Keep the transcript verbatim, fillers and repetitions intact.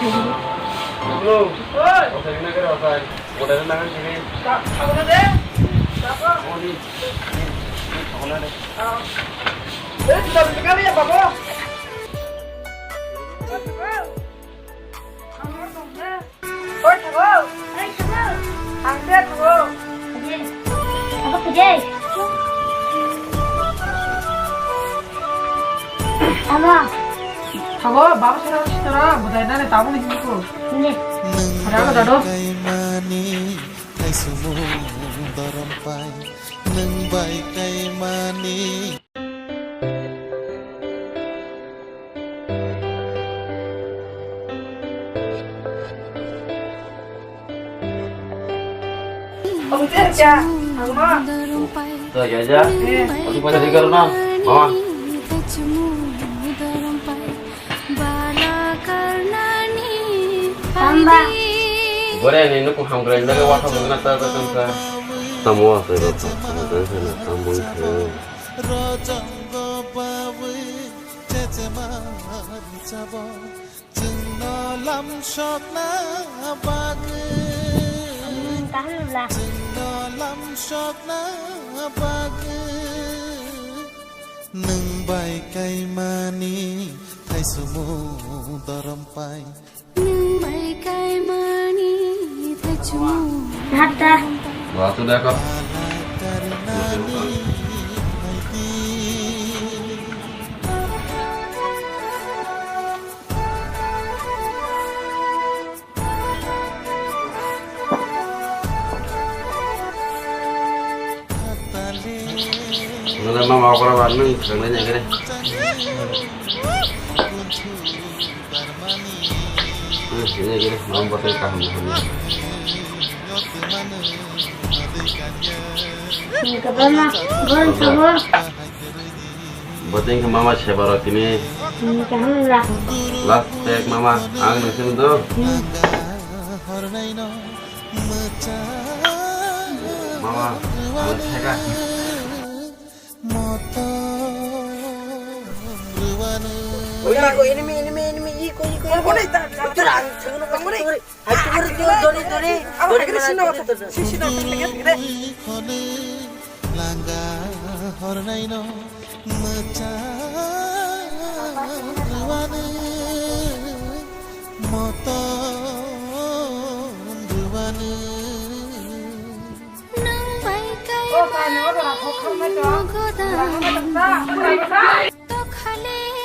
Hello. Oi. Osai na kare osai. Modern na kan sini. Ka, ka mana de? Siapa? Oh, di. Di, di, di, ka mana de? Ah. Eh, sudah sekali ya, Bapak? Sudah sekali. Oi, thango. Oi, thango. Ang se thango. Kuje. Abo kuje. Ama. Thango, baba sara sara budai nani tabuk ni hinko. Ne. Ada ada do. Kaimani, thaisu mung dorom pai, nung bai kaimani. Oke, ya. Mama. Tuh, ya, ya. Eh. Aku pada di karena, Mama. Tamba. Bore ni nukung hamkrai ni bagwi watha bwkhwna ta ta tongkha. Tamo asai rw tong, tamo tong khe na tamo wngkhe. Rwchapgo bawi chechema rwchabo, chwngno lamsokna bagwi. Hmm, kaham wngla. Chwngno lamsokna bagwi. Nwng bai kaimani thaichumung dorom pai. Nwng bai kaimani thaichumung. Hapta. Wah, tu dah kau. Nang mama okra bar nang khang nang kere. Ini kere mama batai kaham kaham. Ini kebana, gol sabo. Bo tei wngkha mama seba rok tini. Hmm, kaham wngla. Last tek mama, ang nang sini do. Hmm. Mama, ang theka. Oya ko enemy, enemy, enemy, iko, iko, iko. Kore ta, ta, ta. Tura, ang thengno kore. Hai, tura, tura, dori, dori. Abo dori, kore mana, sino, dori, dori. Si, sino, tura, tura, tura. Langa hornaino mwchang rwani, motom rwani. Nwng bai kai mogodam tokhali.